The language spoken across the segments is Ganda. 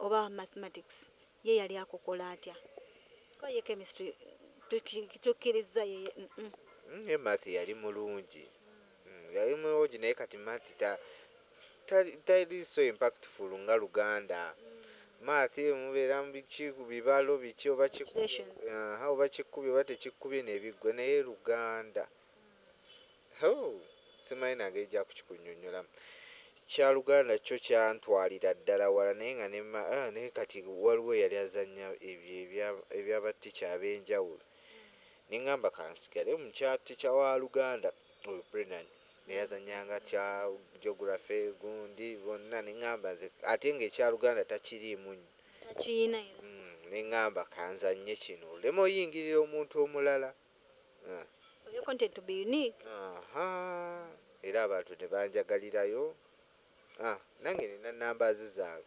Oba mathematics ye yali akukola atya? Kuba ye chemistry tukkiriza ye. Ye math yali mulungi. Yali mulungi, naye kati math tali so impactful nga Luganda. Math mubeera mu biki, ku bibalo biki, oba Calculations. Aha, oba kikubye oba tekikubye nebiggwa. Naye Luganda, oh, simanyi nange gya kukikunnyonnyolamu. Kya Luganda kyo kyantwalira ddala wala, naye nga naye kati waliwo eyali azannya ebyo ebyabatica ab'enjawulo, neŋŋamba kansigale mu kya tica wa Luganda oyo Brennan eyazannyanga kya geography gundi bonna. Neŋŋamba nze ate ng'ekya Luganda takiriimu nnyo. Takiyina era. Neŋŋamba kanzannye kino, oleme oyingirira omuntu omulala. Ah. For your content to be unique. Aha, era abantu ne banjagalirayo. Ah, nange nina namba zaabwe.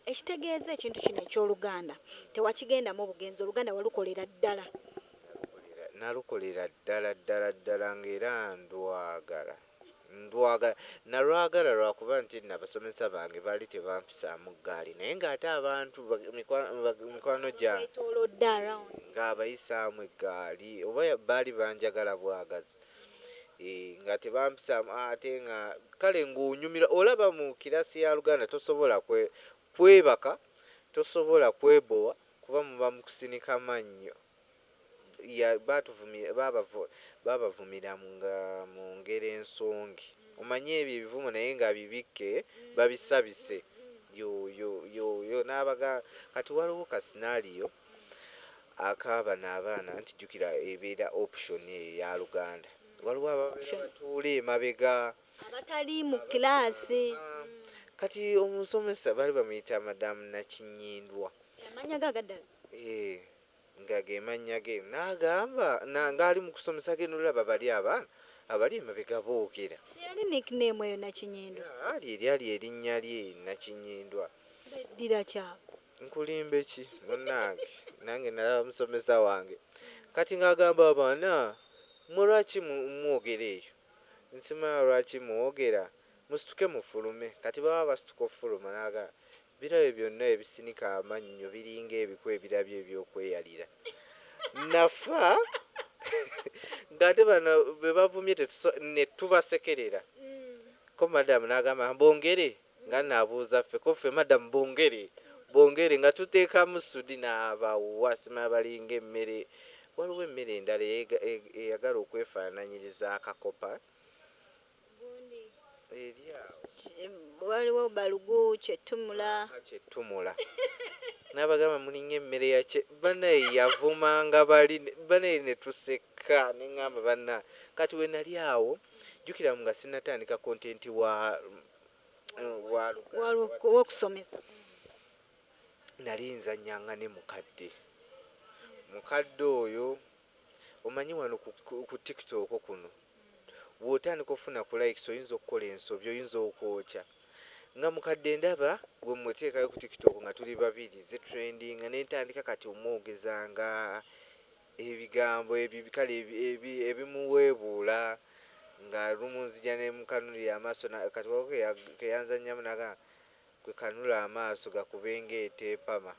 Ekitegeeza ekintu kino eky'Oluganda tewakigendamu obugenzi, Oluganda walukolera ddala. Nalukolera ddala ddala ddala, ng'era ndwagala, ndwagala, nalwagala lwakuba nti nno abasomesa bange baali tebampisaamu ggaali, naye ng'ate abantu mikwano gyange Kwetoolodde around. ng'abayisaamu eggaali, oba baali banjagala bwagazi. Eh, nga tebampisaamu, ate nga kale ng'onyumira. Olaba mu kirasi ya Luganda tosobola kwebaka, tosobola kwebowa, kuba muba mukusinika mannyo. Babavumira nga mu ngeri ensongi, omanye ebyo ebivumo, naye nga bibikke babisabise yo yo yo yo n'abaga. Kati waliwo ka scenario akaabano abaana, nti jjukira ebeera option eyo eya Luganda, waliwo ababeera batuula emabega. Abatali mu kilaasi. Kati omusomesa baali bamuyita Madamu Nakinyindwa. Amanya ge agaddala? Eh, nga ge mannya ge. N'agamba ng'ali mu kusomesa, genda olaba bali abaana abali emabega boogera. Teyali nickname eyo, Nakinyindwa? Ali eryali erinnya lye, Nakinyindwa. Beddira kyabwe? Nkulimbe ki, munnange, nange nalaba musomesa wange. Kati ng'agamba abaana, "Mmwe lwaki mwogera eyo? Nsimanya lwaki mwogera, musituke mufulume." Kati baba basituka okufuluma, n'agamba, "Birabyo byonna ebisinika amannyo biringa ebiku ebirabyo ebyokweyalira." Nafa ng'ate bano be bavumye ne tubasekerera. Ko madamu n'agamba, "Bongere," nga naabuuza ffe, ko ffe, "Madamu, bongere, bongere," nga tuteekamu sudi n'abawa. Simanya balinga emmere, waliwo emmere endala eyagala okwefaananyiriza akakopa eri awo. Waliwo balugu, kyetumula. Kyetumula. N'abagamba, "Mulinga emmere yakye." Banaye yavumanga bali, banaye ne tuseka. Neŋŋamba banna, kati we nali awo, jjukira nga sinnatandika content wa Luganda. Wokusomesa. Nali nzannyanga ne mukadde, mukadde oyo omanyi wano ku TikTok kuno bw'otandika okufuna ku likes oyinza okukola ensobi, oyinza okwokya. Nga mukadde ndaba bwe muteekayo ku TikTok nga tuli babiri, zitrendinga, ne ntandika kati omwogezanga ebigambo kale ebimuweebuula, nga lumu nzija ne mukanulira amaaso. Kati waliwo keyanzannyamu n'agamba, "Gwe kanula amaaso gakube ng'eteepama."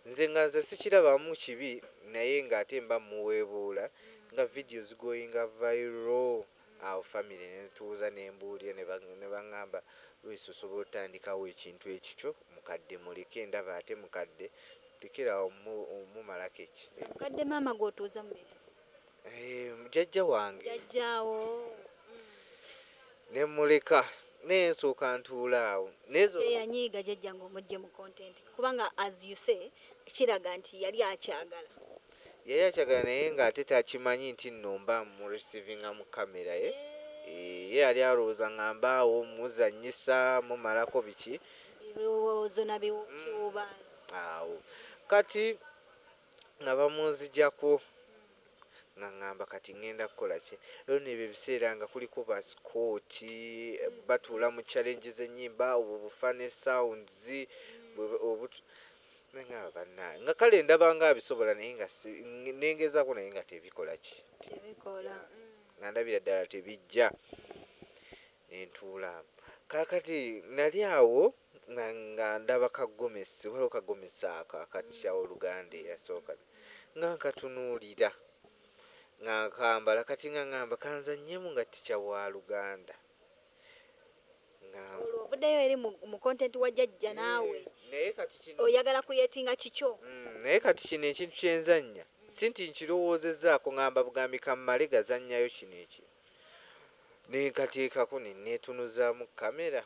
Nze nga nze sikirabamu kibi, naye ng'ate mba muweebuula, nga vidiyo zigoyinga viral. Awo famire nentuuza nembuulira, ne baŋŋamba, "Louis, osobola otandikawo ekintu ekikyo, mukadde muleke." Ndaba ate mukadde lekerawo omumalako eki. Mukadde maama gw'otuuza mu bintu? Eh, jjajja wange. Jjajjaawo. Ne muleka, naye nsooka ntuula awo. Teyanyiiga jjajja ng'omugye mu content? Kubanga as you say, kiraga nti yali akyagala. Yali akyagala, naye ng'ate takimanyi nti nno mba mu receivinga mu kamera ye. Eh, ye yali alowooza nga mbaawo muzannyisa, mumalako biki. Ebirowoozo nabikiwubaalo. Awo kati nga bamunzijako, nga ŋŋamba kati ŋŋenda kukola ki? Era nno ebyo ebiseera nga kuliko ba Scott batuula mu challenge z'ennyimba, obwo bu funny sounds. Neŋŋamba bannange, nga kale ndaba nga abisobola, naye nga nengezaako, naye nga tebikola ki? Tebikola. Nga ndabira ddala tebijja, nentuula. Kaakati nali awo Nga ndaba kagomesi, waliwo kagomesi ako akatya Oluganda eyasooka, nga nkatunuulira nga nkambala. Kati nga ŋŋamba kanzannyemu nga tica wa Luganda. Olwo ovuddeyo eri mu content wa jjajja naawe. Naye kati kino oyagala creatinga kikyo. Naye kati kino ekintu kyenzannya si nti nkirowoozezaako, ŋŋamba bugambi kammale gazannyayo kino eki nenkateekako neneetunuzaamu kamera,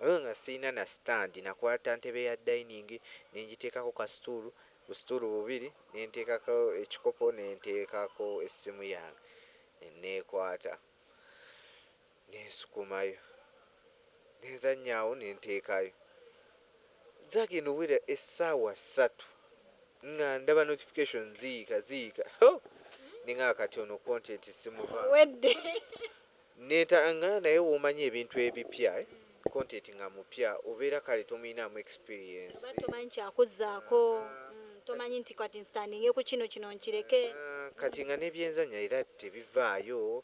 oyo nga sirina na stand, nakwata ntebe ya dining nengiteekako kasituulu, busituulu bubiri, nenteekako ekikopo, nenteekako essimu yange, neneekwata nensukumayo nenzanyaawo nenteekayo. Zagenda owera essaawa 3 nga ndaba notification ziyiika ziyiika, nenga kati ono content simuva wedde. Neta nga naye womanyi ebintu ebipya, content nga mupya, obeera kale tomuyinaamu experience. Oba tomanyi kyakuzzaako, tomanyi nti kati nsitandinge ku kino, kino nkireke. Ah, kati nga nebyenzanya era tebivaayo,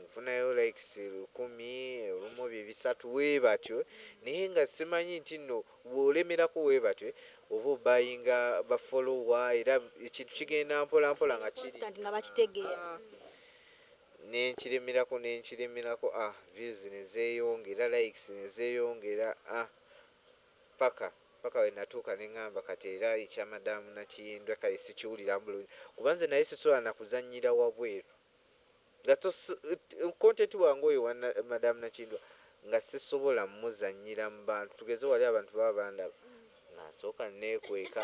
nfunayo likes 1,000 olumu 300 weebatyo, naye nga simanyi nti nno bw'olemerako weebatyo oba obayinga bafollowa, era ekintu kigenda mpola mpola nga kiri constant nga bakitegeera. Ah, nenkiremerako nenkiremerako, ah, views nezeeyongera, likes nezeeyongera, ah, paka we natuuka neŋŋamba kati era ekya Madamu Nakiyindwa kale sikiwulira bulungi, kuba nze naye sisobola nakuzannyira wabweru nga content wange oyo wa Madamu Nakiyindwa nga sisobola muzannyira mu bantu. Tugeze wali abantu baba bandaba, nga nsooka neekweka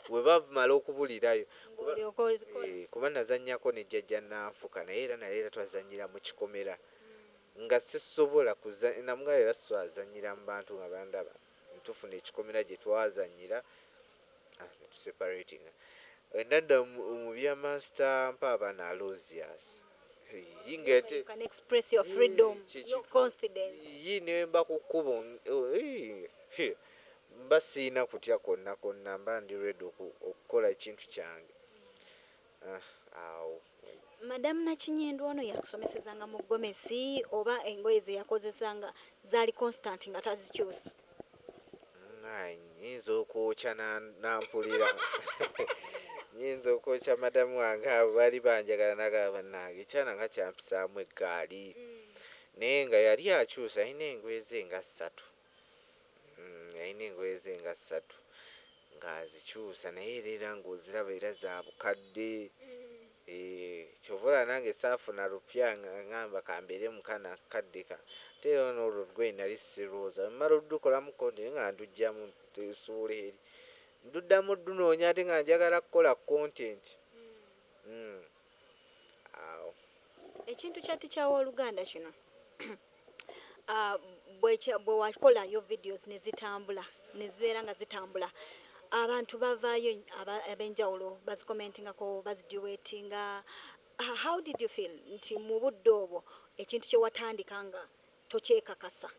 we bamala okubulirayo. Ng'olyoka ozikola. Eh, kuba nazannyako ne jjajja Nanfuka, naye era twazannyira mu kikomera, nga sisobola namugamba era sisobola zannyira mu bantu nga bandaba. Ntufuna ekikomera gye twazannyira, ah, netuseparatinga. Nadda mu bya Master Mpaabana Aloysius. Yi ng'ate You can express your freedom, your confidence. Yi ne mba ku kkubo, eh, mba siina kutya kwonna kwonna, mba ndi ready okukola ekintu kyange. Ah, awo. Madamu Nakinyindwa ono yakusomesezanga mu gomesi oba engoye ze yakozesanga zaali constant nga tazikyusa? Nyinza okwokya nampulira nyinza okwokya madamu wange, abo baali banjagala, nagamba bannange ekyana nga kyampisaamu eggaali, naye nga yali akyusa, alina engoye ze nga ssatu. Alina engoye ze nga ssatu ng'azikyusa, naye era ng'oziraba era za bukadde. Eh, kyova olaba nange saafuna lupya nga ŋŋamba kambeere mu kano akakadde ka, ate era n'olwo olugoye nali sirowooza mmala oddukolamu content nga nduggyamu nsuula eri, nduddamu ddunoonya ate nga njagala kukola content. Awo. Ekintu kya tica w'Oluganda kino, ah, bwe wakolayo videos ne zitambula, ne zibeera nga zitambula, abantu bavaayo ab'enjawulo bazikomentingako, baziduetinga. How did you feel nti mu budde obwo ekintu kye watandika nga tokyekakasa,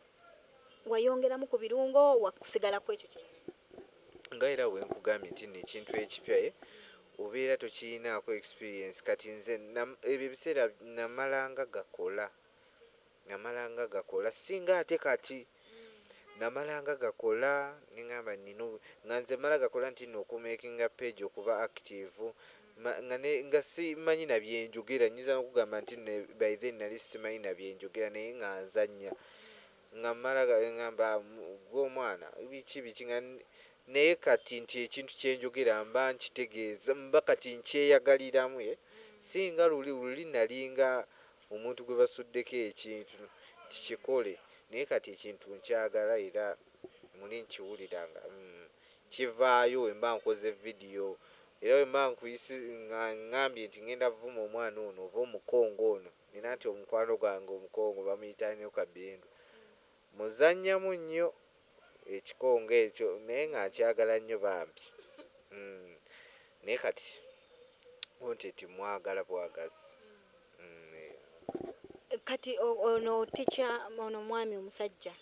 wayongeramu ku birungo, wakusigala ku ekyo kyennyini? Nga era bwe nkugambye nti nno ekintu ekipya, obeera tokiyinaako experience. Kati nze ebyo ebiseera namalanga gakola, namalanga gakola, singa ate kati namalanga gakola neŋŋamba nina nga nze mala gakola nti nno okumakinga page okuba active, nga simanyi na byenjogera. Nyinza n'okugamba nti nno by then nali simanyi na byenjogera, naye nga nzannya nga mmala ŋŋamba gwe omwana biki biki nga naye kati nti ekintu kyenjogera mba nkitegeeza, mba kati nkyeyagaliramu, singa luli nalinga omuntu gwe basuddeko ekintu tikikole, naye kati ekintu nkyagala era muli nkiwulira nga kivaayo wemba nkoze vidiyo, era wemba nkuyisi nga ŋŋambye nti ŋŋenda vuma omwana ono oba omukongo ono, nina nti omukwano gwange omukongo bamuyita nnyo Kabindu, muzannyamu nnyo ekikongo ekyo, naye nga nkyagala nnyo bambi. Naye kati content mwagala bwagazi. Kati ono tica ono omwami omusajja